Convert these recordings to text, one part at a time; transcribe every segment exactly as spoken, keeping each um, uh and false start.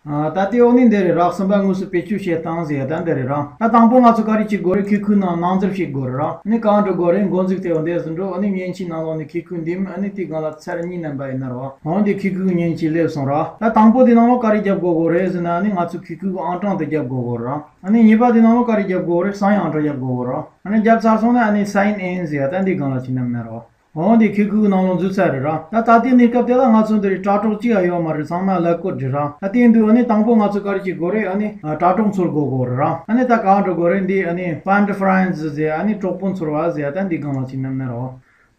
ཨ། ད་དེའི་འོག་ནས་འདི་རེད་ར། གསུམ་པ་དངོས་སུ་བེད་སྤྱོད་བྱེད་སྟངས་ཟེར་ཡ་ད་འདི་རེད་ར། ད་དང་པོ་ང་ཚོ་ག་རེ་བྱེད་དགོས་རེད། ཁེ་ཁུག་ནང་ནང་འཛུལ་བྱེད་དགོས་རེད་ར། ཨ་ནི་གང་འགྲོ་དགོས་རེད། འགོ་འཛུགས་དེ་འོ་འདི་ཟིན་འགྲོ། ཨ་ནི་མཉེན་ཆས་ནང་ལོགས་ནས་ཁེ་ཁུག་འདེམས། ཨ་ནི་དེའི་སྒང་ལ་ཚར་གཉིས་མནན་པ་ཡིན་ན་ར། འོ་འདི་ཁེ་ཁུག་མཉེན་ཆས་སླེབས་སོང་ར། ད་དང་པོ་དེ་ནང་ལོགས་ག་རེ་རྒྱབ་དགོས་དགོས་རེད་ཟེར་ན། ཨ་ནི་ང་ཚོ་ཁེ་ཁུག་ཨང་གྲངས་དེ་རྒྱབ་དགོས་དགོས་ར། ཨ་ནི་གཉིས་པ་དེ་ནང་ལོགས་ག་རེ་རྒྱབ་དགོས་རེད། གསང་ཡིག་ཨང་གྲངས་རྒྱབ་དགོས་དགོས་ར། ཨ་ནི་རྒྱབ་ཚར་སོང་ན་ཨ་ནི་sign in ཟེར་ཡ་ད་འདི་སྒང་ལ་ཅིག་མནན་ན་ར། འོ་འདི་ཁེ་ཁུག་ནང་ལོགས་འཛུལ་ཚར་རེད་ར། ད་ད་ལྟའི་གནས་སྐབས་དེ་ལ་ང་ཚོ་འདི་རིགས་དྲ་གྲོགས་གཅིག་ཡང་ཡོད་མ་རེད། ཚང་མ་གླ་འཁོར་རེད་ར། ད་དེ་འདུག་ཨ་ནི་དང་པོ་ང་ཚོ་ག་རེ་བྱེད་དགོས་རེད། ཨ་ནི་ཨ་དྲ་གྲོགས་འཚོལ་དགོས་དགོས་རེད་ར། ཨ་ནི་ད་གང་འགྲོ་དགོས་རེད། འདི་ཨ་ནི་find friends ཟེར། ཨ་ནི་གྲོགས་པོ་འཚོལ་བ་ཟེར་ཡ་ད་འདི་སྒང་ལ་ཅིག་མནན་ན་ར།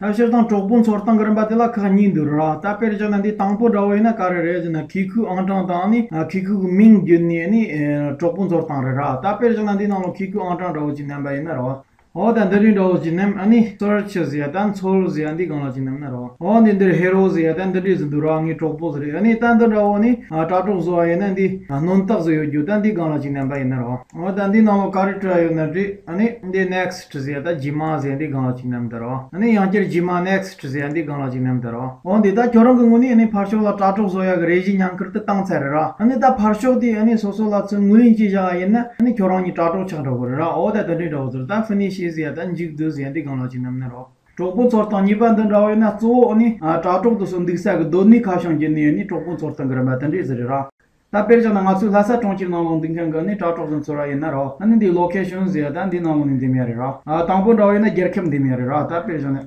ད་སྤྱིར་བཏང་གྲོགས་པོ་འཚོལ་སྟངས་ཀྱི་རིམ་པ་དེ་ལ་ཁག་གཉིས་འདུག་ར། ད་དཔེར་བཞག་ན་འདི་དང་པོ་འདྲ་བོ་ཡིན་ན་ག་རེ་རེད་ཟེར་ན། ཁེ་ཁུག་ཨང་གྲངས་དང་ཨ་ནི་ཨ་ཁེ་ཁུག་མིང་བརྒྱུད་ནས་ཨ་ནི་ཨ་གྲོགས་པོ་འཚོལ་སྟངས་རེད་ར། ད་དཔེར་བཞག་ན་འདི་ནང་ལོགས་ཁེ་ཁུག་ཨང་གྲངས་འདྲ་བོ་ཅིག་མནན་པ་ཡིན་ན་ར། འོ་ད་འདི་འདྲའི་འདྲ་བོ་ཅིག་མནན། ཨ་ནི་search ཟེར་ཡ་ད་འཚོལ་ཟེར་ཡ་འདི་སྒང་ལ་ཅིག་མནན་ན་ར། འོ་འདི་འདིར་ཧེ་རོ་ཟེར་ཡ་ད་འདི་འདྲའི་ཟིག་འདུག་ར། ངའི་གྲོགས་པོ་ཟིག་རེད། ཨ་ནི་ད་འདི་འདྲ་བོ་ནི་ཨ་དྲ་གྲོགས་བཟོ་བ་ཡིན་ན་འདི་ཨ་སྣོན་རྟགས་ཟིག་ཡོད་རྒྱུ་ད་འདི་སྒང་ལ་ཅིག་མནན་པ་ཡིན་ན་ར། འོ་ད་འདི་ནང་ལོགས་ག་རེ་བྲིས་ཡོད་ན་བྲིས། ཨ་ནི་འདི་next ཟེར་ཡ་ད་རྗེས་མ་ཟེར་ཡ་འདི་སྒང་ལ་ཅིག་མནན་ད་ར། ཨ་ནི་ཡང་བསྐྱར་རྗེས་མ་next ཟེར་ཡ་འདི་སྒང་ལ་ཅིག་མནན་ད་ར། འོ་འདི་ད་ཁྱོད་རང་གི་ངོས་ནས་ཨ་ནི་ཕར་ཕྱོགས་ལ་དྲ་གྲོགས་བཟོ་ཡ་གི་རེ་ཞིག་མྱང་ཁུར་དུ་བཏང་ཚར་རེད་ར། ཨ་ནི་ད་ཕར་ཕྱོགས་དེ་ཨ་ནི་སོ་སོ་ལ་ཚུར་ངོས་ལེན་བྱེད་བཞག་ཡ་ཡིན་ན་ཨ་ནི་ཁྱོད་རང་གཉིས་དྲ་གྲོགས་ཆགས་འགྲོ་གི་རེད་ར། འོ་ད་དེ་འདྲའི་འདྲ་བོ་ཟེར། ད་finish ཟེར་ཡ་ད་མཇུག་བསྡུ་ཟེར་ཡ་འདི་སྒང་ལ་ཅིག་མནན་ན་ར། གྲོགས་པོ་འཚོལ་སྟངས་གཉིས་པ་འདི་འདྲ་བོ་ཡིན་ན་གཙོ་བོ་ཨ་ནི་ཨ་དྲ་གྲོགས་དེ་ཚོ་འདུག་ས་གི་སྡོད་གནས་ཁ་བྱང་བརྒྱུད་ནས་ཨ་ནི་གྲོགས་པོ་འཚོལ་སྟངས་ཀྱི་རིམ་པ་དེ་འདྲས་ཟིག་རེད་ར། ད་དཔེར་བཞག་ན་ང་ཚོའི་ལྷ་ས་གྲོང་ཁྱེར་ནང་ལོགས་འདུག་མཁན་གྱི་ཨ་ནི་དྲ་གྲོགས་ཚོ་འཚོལ་བ་ཡིན་ན་ར། ཨ་ནི་འདི་location ཟེར་ཡ་ད་འདི་ནང་ལོགས་ནས་འདེམས་ཡ་རེད་ར། ཨ་དང་པོ་འདྲ་བོ་ཡིན་ན་རྒྱལ་ཁབ་འདེམས་ཡ་རེད་ར། ད་དཔེར་བཞག་ན་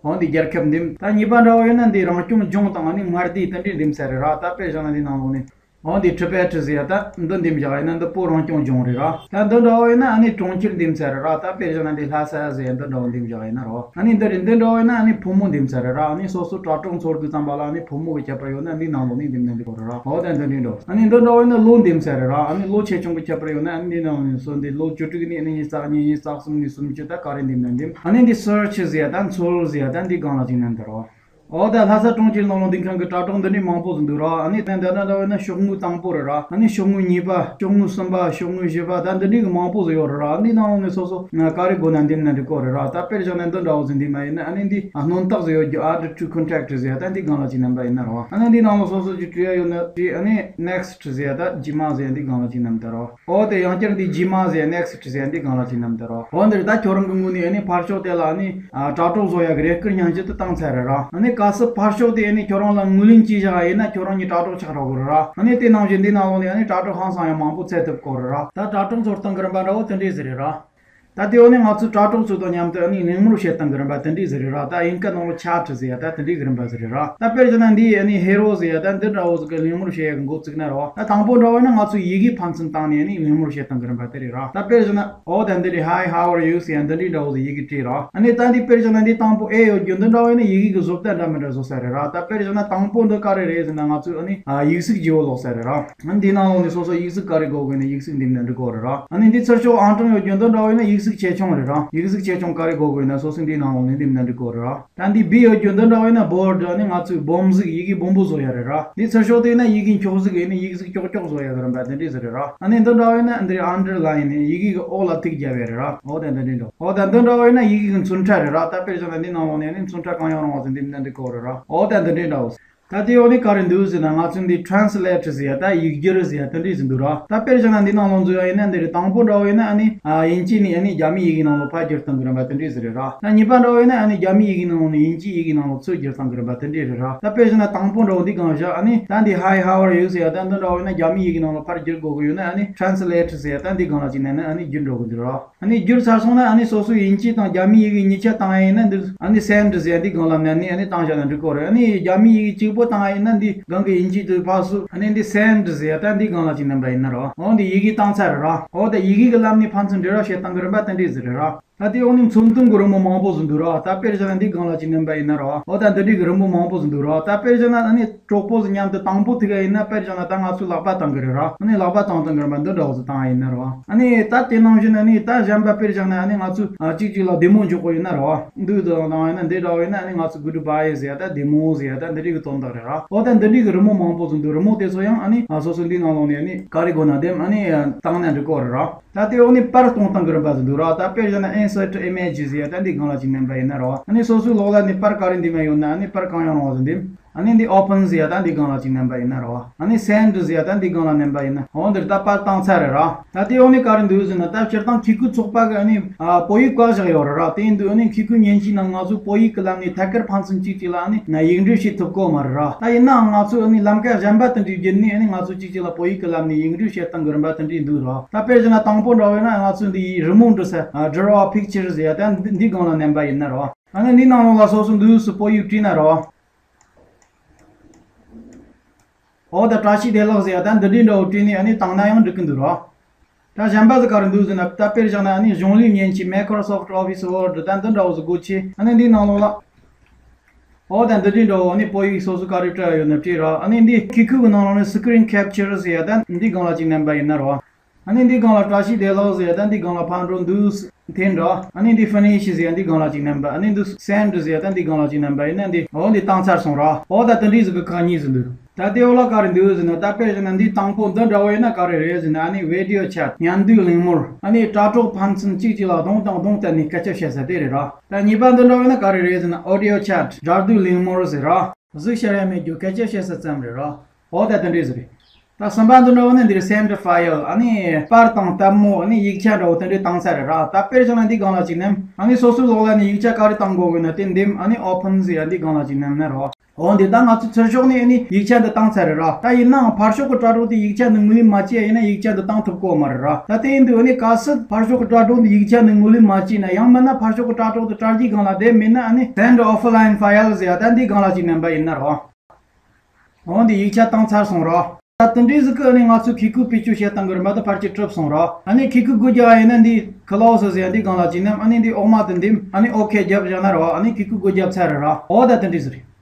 འོ་འདི་རྒྱལ་ཁབ་འདེམས། ད་གཉིས་པ་འདྲ་བོ་ཡིན་ན་འདི་རང་སྐྱོང་ལྗོངས་དང་ཨ་ནི་མངའ་སྡེ་དེ་འདྲས་འདེམས་ས་རེད་ར། ད་དཔེར་བཞག་ན་འདི་ནང་ལོགས་ནས། འོ་འདི་Tibet ཟེར་ཡ་ད་འདི་འདེམས་བཞག་ཡིན་ན་འདི་བོད་རང་སྐྱོང་ལྗོངས་རེད་ར། ད་འདི་འདྲ་བོ་ཡིན་ན་ཨ་ནི་གྲོང་ཁྱེར་འདེམས་ས་རེད་ར། ད་དཔེར་བཞག་ན་འདི་ལྷ་ས་ཟེར་ཡ་འདི་འདྲ་བོ་འདེམས་བཞག་ཡིན་ན་རོ། ཨ་ནི་འདི་རེད། འདི་འདྲ་བོ་ཡིན་ན་ཨ་ནི་ཕོ་མོ་འདེམས་ས་རེད་ར། ཨ་ནི་སོ་སོ་དྲ་གྲོགས་འཚོལ་དུས་ཙམ་པ་ལ་ཨ་ནི་ཕོ་མོ་གི་ཁྱད་པར་ཡོད་ན་འདི་ནང་ལོགས་ནས་འདེམས་ན་འགྲིག་གོ་རེད་ར། འོ་ད་འདི་འདྲའི་འདྲ་བོ། ཨ་ནི་འདི་འདྲ་བོ་ཡིན་ན་ལོ་འདེམས་ས་རེད་ར། ཨ་ནི་ལོ་ཆེ་ཆུང་གི་ཁྱད་པར་ཡོད་ན་ཨ་ནི་འདི་ནང་ལོགས་ནས་སོ་འདི་ལོ་བཅུ་དྲུག་ནས་ཨ་ནི་ཉི་ཤུ་རྩ་གཉིས་ཉི་ཤུ་རྩ་གསུམ་ནས་སུམ་ཅུ་ད་ག་རེ་འདེམས་ན་འདེམས། ཨ་ནི་འདི་search ཟེར་ཡ་ད་འཚོལ་ཟེར་ཡ་ད་འདི་སྒང་ལ་ཅིག་མནན་ད་རོ། འོ་ད་ལྷ་ས་གྲོང་ཁྱེར་ནང་ལོགས་འདུག་མཁན་གྱི་དྲ་གྲོགས་འདི་འདྲའི་མང་པོ་ཟིག་འདུག་ར། ཨ་ནི་ད་འདི་འདྲ་འདྲ་བོ་ཡིན་ན་ཤོག་ངོས་དང་པོ་རེད་ར། ཨ་ནི་ཤོག་ངོས་གཉིས་པ། ཤོག་ངོས་གསུམ་པ། ཤོག་ངོས་བཞི་པ། ད་འདི་འདྲའི་གི་མང་པོ་ཟིག་ཡོད་རེད་ར། འདི་ནང་ལོགས་ནས་སོ་སོ་ང་ག་རེ་དགོས་ན་འདེམས་ན་འགྲིག་གོ་རེད་ར། ད་དཔེར་བཞག་ན་འདི་འདྲ་བོ་ཟིག་འདེམས་པ་ཡིན་ན་ཨ་ནི་འདི་ཨ་སྣོན་རྟགས་ཟིག་ཡོད་རྒྱུ་add to contact ཟེར་ཡ་ད་འདི་སྒང་ལ་ཅིག་མནན་པ་ཡིན་ན་རོ། ཨ་ནི་འདི་ནང་ལོགས་སོ་སོ་ཅིག་བྲིས་ཡ་ཡོད་ན་བྲིས། ཨ་ནི་next ཟེར་ཡ་ད་རྗེས་མ་ཟེར་ཡ་འདི་སྒང་ལ་ཅིག་མནན་ད་རོ། འོ་དེ་ཡང་བསྐྱར་འདི་རྗེས་མ་ཟེར་next ཟེར་འདི་སྒང་ལ་ཅིག་མནན་ད་རོ། འོ་འདིར་ད་ཁྱོད་རང་གི་ངོས་ནས་ཨ་ནི་ཕར་ཕྱོགས་དེ་ལ་ཨ་ནི་ཨ་དྲ་གྲོགས་བཟོ་ཡ་གི་རེ་སྐུལ་སྙན་ཞུ་དེ་བཏང་ཚར་རེད་ར། ཨ་ནི་གལ་སྲིད་ཕར་ཕྱོགས་དེ་ཨ་ནི་ཁྱོད་རང་ལ་ངོས་ལེན་བྱས་བཞག་ཡིན་ན་ཁྱོད་རང་གཉིས་དྲ་གྲོགས་ཆགས་འགྲོ་གི་རེད་ར། ཨ་ནི་དེ་ནང་བཞིན་འདི་ནང་ལོགས་ནས་ཨ་ནི་དྲ་གྲོགས་ཧང་སང་ཡང་མང་པོ་འཚོལ་ཐུབ་གོ་རེད་ར། ད་དྲ་གྲོགས་འཚོལ་སྟངས་ཀྱི་རིམ་པ་འདྲ་བོ་དེ་འདྲས་ཟིག་རེད་ར། ད་དེ་འོག་ནས་ང་ཚོས་དྲ་གྲོགས་ཚོ་དང་མཉམ་དུ་ཨ་ནི་གླེང་མོལ་བྱེད་སྟངས་ཀྱི་རིམ་པ་དེ་འདྲས་ཟིག་རེད་ར། ད་དབྱིན་སྐད་ནང་ལོགས་chat ཟེར་ཡ་ད་དེ་འདྲས་ཀྱི་རིམ་པ་ཟིག་རེད་ར། ད་དཔེར་བཞག་ན་འདི་ཨ་ནི་ཧེ་རོ་ཟེར་ཡ་ད་འདི་འདྲ་བོ་ཟིག་གི་གླེང་མོལ་བྱེད་ཡ་གི་འགོ་བཙུགས་ན་རོ། ད་དང་པོ་འདྲ་བོ་ཡིན་ན་ང་ཚོས་ཡི་གེ་ཕན་ཚུན་བཏང་ནས་ཨ་ནི་གླེང་མོལ་བྱེད་སྟངས་ཀྱི་རིམ་པ་དེ་རེད་ར། ད་དཔེར་བཞག་ན་འོ་ད་འདི་རེད། Hi, how are you ཟེར་ཡ་འདི་འདྲའི་འདྲ་བོ་ཟིག་ཡི་གེ་བྲིས་ར། ཨ་ནི་ད་འདི་དཔེར་བཞག་ན་འདི་དང་པོ་ཨེ་ཡོད་རྒྱུ་འདི་འདྲ་བོ་ཡིན་ན་ཡི་གེ་གི་བཟོ་ལྟ་འདྲ་མི་འདྲ་བཟོ་ས་རེད་ར། ད་དཔེར་བཞག་ན་དང་པོ་འདི་ག་རེ་རེད་ཟེར་ན་ང་ཚོས་ཨ་ནི་ཡིག་གཟུགས་བརྗེ་བོ་ཀློག་ས་རེད་ར། ཨ་ནི་འདི་ནང་ལོགས་ནས་སོ་སོ་ཡིག་གཟུགས་ག་རེ་དགོས་དགོས་ན་ཡིག་གཟུགས་འདེམས་ན་འགྲིག་གོ་རེད་ར། ཨ་ནི་འདི་ཚུར་ཕྱོགས་ཨང་གྲངས་ཡོད་རྒྱུ་འདི་འདྲ་བོ་ཡིན་ན་ཡིག་གཟུགས་ཆེ་ཆུང་རེད་ར། ཡིག་གཟུགས་ཆེ་ཆུང་ག་རེ་དགོས་དགོས་ན་སོ་སོ་འདི་ནང་ལོགས་ནས་འདེམས་ན་འགྲིག་གོ་རེད་ར། ད་འདི་བི་ཡོད་རྒྱུ་འདི་འདྲ་བོ་ཡིན་ན་board ཨ་ནི་ང་ཚོས་སྦོམ་གཟུགས་ཡི་གེ་སྦོམ་པོ་བཟོ་ཡ་རེད་ར། འདི་ཚུར་ཕྱོགས་དེ་ཡིན་ན་ཡི་གེ་མཆོག་གཟུགས་ཡིན་ན་ཡིག་གཟུགས་ཀྱོག་ཀྱོག་བཟོ་ཡ་གི་རིམ་པ་དེ་འདྲས་ཟིག་རེད་ར། ཨ་ནི་འདི་འདྲ་བོ་ཡིན་ན་འདིར་underline ཡི་གེ་གི་འོག་ལ་ཐིག་བརྒྱབ་ཡ་རེད་ར། འོ་ད་འདི་འདྲས་འགྲོ། འོ་ད་འདི་འདྲ་བོ་ཡིན་ན་ཡི་གེ་གི་མཚོན་ཁྲ་རེད་ར། ད་དཔེར་བཞག་ན་འདི་ནང་ལོགས་ནས་ཨ་ནི་མཚོན་ཁྲ་གང་ཡང་རུང་བ་ཟིག་འདེམས་ན་འགྲིག་གོ་རེད་ར། འོ་ད་འདི་འདྲས་འདྲ་བོ། ད་དེའི་འོག་ནས་ག་རེ་འདུག་ཟེར་ན་ང་ཚོས་འདི་translate ཟེར་ཡ་ད་ཡིག་སྒྱུར་ཟེར་ཡ་དེ་འདྲས་ཟིག་འདུག་ར། ད་དཔེར་བཞག་ན་འདི་ནང་ལོགས་འཛུལ་ཡ་ཡིན་ན་འདི་རེད། དང་པོ་འདྲ་བོ་ཡིན་ན་ཨ་ནི་ཨ་དབྱིན་ཇི་ནས་ཨ་ནི་རྒྱ་མི་ཡི་གེ་ནང་ལོགས་ཕར་བསྒྱུར་སྟངས་ཀྱི་རིམ་པ་དེ་འདྲས་ཟིག་རེད་ར། ད་གཉིས་པ་འདྲ་བོ་ཡིན་ན་ཨ་ནི་རྒྱ་མི་ཡི་གེ་ནང་ལོགས་ནས་དབྱིན་ཇི་ཡི་གེ་ནང་ལོགས་ཚུར་བསྒྱུར་སྟངས་ཀྱི་རིམ་པ་དེ་འདྲས་རེད་ར། ད་དཔེར་བཞག་ན་དང་པོ་འདྲ་བོ་འདི་གང་བཞག་ཨ་ནི་ད་འདི་Hi, how are you ཟེར་ཡ་ད་འདི་འདྲ་བོ་ཡིན་ན་རྒྱ་མི་ཡི་གེ་ནང་ལོགས་ཕར་བསྒྱུར་དགོས་ཀྱི་ཡོད་ན་ཨ་ནི་translate ཟེར་ཡ་ད་འདི་སྒང་ལ་ཅིག་མནན་ན་ཨ་ནི་བསྒྱུར་འགྲོ་གི་འདུག་ར། ཨ་ནི་བསྒྱུར་ཚར་སོང་ན་ཨ་ནི་སོ་སོའི་དབྱིན་ཇི་དང་རྒྱ་མིའི་ཡི་གེ་གཉིས་ཆ་བཏང་ཡ་ཡིན་ན་འདིར་ཨ་ནི་send ཟེར་ཡ་འདི་སྒང་ལ་མནན་ནས་ཨ་ནི་བཏང་བཞག་ན་འགྲིག་གི་རེད། ཨ་ནི་རྒྱ་མིའི་ཡི་གེ་གཅིག་པོ་བཏང་ཡ་ཡིན་ན་འདི་སྒང་གི་དབྱིན་ཇི་དེ་ཕར་ཚུར་ཨ་ནི་འདི་send ཟེར་ཡ་ད་འདི་སྒང་ལ་ཅིག་མནན་པ་ཡིན་ན་རོ། འོ་འདི་ཡི་གེ་བཏང་ཚར་རེད་ར། འོ་ད་ཡི་གེ་གི་ལམ་ནས་ཕན་ཚུན་འབྲེལ་བ་བྱེད་སྟངས་ཀྱི་རིམ་པ་དེ་འདྲས་ཟིག་རེད་ར། ད་དེའི་འོག་ནས་མཚོན་དོན་གྱི་རི་མོ་མང་པོ་ཟིག་འདུག་ར། ད་དཔེར་བཞག་ན་འདི་སྒང་ལ་ཅིག་མནན་པ་ཡིན་ན་ར། འོ་ད་འདི་འདྲས་ཀྱི་རི་མོ་མང་པོ་ཟིག་འདུག་ར། ད་དཔེར་བཞག་ན་ཨ་ནི་གྲོགས་པོ་ཟིག་མཉམ་དུ་དང་པོ་ཐུག་ཡ་ཡིན་ན་དཔེར་བཞག་ན་ད་ང་ཚོས་ལག་པ་བཏང་གི་རེད་ར། ཨ་ནི་ལག་པ་བཏང་བཏང་གི་རེད་མ་འདི་འདྲ་བོ་ཟིག་བཏང་ཡ་ཡིན་ན་ར། ཨ་ནི་ད་དེ་ནང་བཞིན་ཨ་ནི་ད་གཞན་པ་དཔེར་བཞག་ན་ཨ་ནི་ང་ཚོས་ཨ་གཅིག་གཅིག་ལ་བདེ་མོ་འཇོག་གི་ཡོད་ན་ར། འདུག་དང་བཏང་ཡ་ཡིན་ན་འདི་འདྲ་བོ་ཡིན་ན་ཨ་ནི་ང་ཚོས་goodbye ཟེར་ཡ་ད་བདེ་མོ་ཟེར་ཡ་ད་འདི་འདྲས་ཀྱི་དོན་དག་རེད་ར། འོ་ད་འདི་འདྲས་ཀྱི་རི་མོ་མང་པོ་ཟིག་འདུག་རི་མོ་དེ་ཚོ་ཡང་ཨ་ནི་ཨ་སོ་སོ་འདི་ནང་ལོགས་ནས་ཨ་ནི་ག་རེ་དགོས་ན་འདེམས་ཨ་ནི་བཏང་ན་འགྲིག་གི་རེད་ར། ད་དེའི་འོག་ནས་པར་གཏོང་སྟངས་ཀྱི་རིམ་པ་ཟིག་འདུག་ར། ད་དཔེར་བཞག་ན་insert image ཟེར་ཡ་ད་འདི་སྒང་ལ་ཅིག་མནན་པ་ཡིན་ན་ར། ཨ་ནི་སོ་སོའི་ལོགས་ལ་ནི་པར་ག་རེ་འདེམས་ཡ་ཡོད་ན་ཨ་ནི་པར་གང་ཡང་རུང་བ་ཟིག་འདེམས། ཨ་ནི་འདི་ཨོ་ཕན་ཟེར་ཡ་ད་འདི་སྒང་ལ་ཅིག་མནན་པ་ཡིན་ན་རོ། ཨ་ནི་སེན་ཌི་ཟེར་ཡ་ད་འདི་སྒང་ལ་མནན་པ་ཡིན་ན། འོ་འདིར་ད་པར་བཏང་ཚར་རེད་རོ། ད་དེ་འོག་ནས་ག་རེ་འདུག་ཟེར་ན། ད་སྤྱིར་བཏང་ཁེ་ཁུ་ཚོགས་པ་གི་ཨ་ནི་ཨ་བོད་ཡིག་བཀའ་བཞག་ཡོད་རེད་རོ། དེ་ཡིན་དུས་ཨ་ནི་ཁེ་ཁུ་མཉེན་ཆས་ནང་ང་ཚོ་བོད་ཡིག་གི་ལམ་ནས་ཐད་ཀར་ཕན་ཚུན་གཅིག་གཅིག་ལ་ཨ་ནི་ན་ཡིག་འབྲེལ་བྱེད་ཐུབ་ཀྱི་ཡོད་མ་རེད་རོ། ད་ཡིན་ནའང་ང་ཚོ་ཨ་ནི་ལམ་ཀ་གཞན་པ་དེ་འདྲའི་བརྒྱུད་ནས་ཨ་ནི་ང་ཚོ་གཅིག་གཅིག་ལ་བོད་ཡིག་གི་ལམ་ནས་ཡིག་འབྲེལ་བྱེད་སྟངས་ཀྱི་རིམ་པ་དེ་འདྲའི་འདུག་རོ། ད་དཔེར་བཞག་ན་དང་པོ་འདྲ་བོ་ཡིན་ན་ང་ཚོ་འདི་ཡི་རི་མོ་འབྲི་ས་ཨ་Draw a Picture ཟེར་ཡ་ད་འདི་འདི་སྒང་ལ་མནན་པ་ཡིན་ན་རོ། ཨ་ནི་འདི་ནང་ལོགས་ལ་སོ་སོ་འདུག་སུ་བོད་ཡིག་བྲིས་ན་རོ། འོ་ད་བཀྲ་ཤིས་བདེ་ལེགས་ཟེར་ཡ་ད་འདི་འདྲའི་འདྲ་བོ་བྲིས་ནས་ཨ་ནི་བཏང་ན་ཡང་འགྲིག་གི་འདུག་རོ། ད་གཞན་པ་ཟིག་ག་རེ་འདུག་ཟེར་ན། ད་དཔེར་བཞག་ན་ཨ་ནི་གཞུང་ལུགས་མཉེན་ཆས་Microsoft Office Word ད་འདི་འདྲ་བོ་ཟིག་སྒོ་ཕྱེ། ཨ་ནི་འདིའི་ནང་ལོགས་ལ། འོ་ད་འདི་འདྲའི་འདྲ་བོ་ཨ་ནི་བོད་ཡིག་སོ་སོ་ག་རེ་བྲིས་ཡོད་ན་བྲིས་རོ། ཨ་ནི་འདི་ཁེ་ཁུ་གི་ནང་ལོགས་ནས་Screen Capture ཟེར་ཡ་ད་འདི་སྒང་ལ་ཅིག་མནན་པ་ཡིན་ན་རོ། ཨ་ནི་འདི་སྒང་ལ་བཀྲ་ཤིས་བདེ་ལེགས་ཟེར་ཡ་ད་འདི་སྒང་ལ་ཕར་འགྲོ་འདུག་འཐེན་འགྲོ། ཨ་ནི་འདི་Finish ཟེར་ཡ་འདི་སྒང་ལ་ཅིག་མནན་པ། ཨ་ནི་འདི་Send ཟེར་ཡ་ད་འདི་སྒང་ལ་ཅིག་མནན་པ་ཡིན་ན་འདི་འོ་འདི་བཏང་ཚར་སོང་རོ། འོ་ད་དེ་འདྲའི་ཟིག་གི་ཁག་གཉིས་ཟིག་འདུག་ད་དེ་འོག་ལ་ག་རེ་འདུག་ཟེར་ན། ད་དཔེར་བཞག་ན་འདི་དང་པོ་འདི་འདྲ་བོ་ཡིན་ན་ག་རེ་རེད་ཟེར་ན། ཨ་ནི་Video Chat ཉན་འདོད་གླེང་མོལ། ཨ་ནི་དྲ་གྲོགས་ཕན་ཚུན་གཅིག་གཅིག་ལ་གདོང་དང་གདོང་བསྟན་ནས་སྐད་ཆ་བཤད་ས་དེ་རེད་རོ། ད་གཉིས་པ་འདི་འདྲ་བོ་ཡིན་ན་ག་རེ་རེད་ཟེར་ན། Audio Chat འདྲ་སྡུད་གླེང་མོལ་ཟེར་རོ། གཟུགས་ཤར་ཡ་མེད་རྒྱུ་སྐད་ཆ་བཤད་ས་ཙམ་རེད་རོ། འོ་ད་དེ་འདྲས་ཟིག་རེད། ད་གསུམ་པ་འདི་འདྲ་བོ་ནི་འདིར་Send File ཨ་ནི་པར་དང་ལྟད་མོ། ཨ་ནི་ཡིག་ཆ་འདྲ་བོ་དེ་འདྲས་བཏང་ས་རེད་ར། ད་དཔེར་བཞག་ན་འདི་སྒང་ལ་ཅིག་མནན། ཨ་ནི་སོ་སོའི་ལོགས་ལ་ནི་ཡིག་ཆ་ག་རེ་བཏང་དགོས་དགོས་ན་དེ་འདེམས། ཨ་ནི་Open ཟེར་ཡ་འདི་སྒང་ལ་ཅིག་མནན་ན་རོ། འོ་འདི་ད་ང་ཚོ་ཚུར་ཕྱོགས་ནས་ཨ་ནི་ཡིག་ཆ་འདི་བཏང་ཚར་རེད་ར། ད་ཡིན་ནའང་ཕར་ཕྱོགས་ཀྱི་དྲ་གྲོགས་དེ་ཡིག་ཆ་འདི་ངོས་ལེན་མ་བྱས་ཡིན་ན་ཡིག་ཆ་འདི་བཏང་ཐུབ་ཀྱི་ཡོད་མ་རེད་ར། ད་དེ་ཡིན་དུས་ཨ་ནི་གལ་སྲིད་ཕར་ཕྱོགས་ཀྱི་དྲ་གྲོགས་འདི་ཡིག་ཆ་འདི་ངོས་ལེན་མ་བྱས་ན། ཡང་མིན་ན་ཕར་ཕྱོགས་ཀྱི་དྲ་གྲོགས་དེ་དྲ་རྒྱའི་སྒང་ལ་བསྡད་མེད་ན། ཨ་ནི་Send Offline File ཟེར་ཡ་ད་འདི་སྒང་ལ་ཅིག་མནན་པ་ཡིན་ན་རོ། འོ་འདི་ཡིག་ཆ་བཏང་ཚར་སོང་རོ། ད་དེ་འདྲའི་ཟིག་གི་ཨ་ནི་ང་ཚོའི་ཁེ་ཁུ་བེད་སྤྱོད་བྱེད་སྟངས་ཀྱི་རིམ་པ་དེ་ཕལ་ཆེར་གྲུབ་སོང་རོ། ཨ་ནི་ཁེ་ཁུ་སྒོ་རྒྱག་ཡ་ཡིན་ན་འདི་Close ཟེར་ཡ་འདི་སྒང་ལ་ཅིག་མནན། ཨ་ནི་འདི་འོག་མ་དེ་འདེམས། ཨ་ནི་OK རྒྱབ་བཞག་ན་རོ། ཨ་ནི་ཁེ་ཁུ་སྒོ་རྒྱབ་ཚར་རེད་རོ། འོ་ད་དེ་འདྲའི་ཟིག་རེད།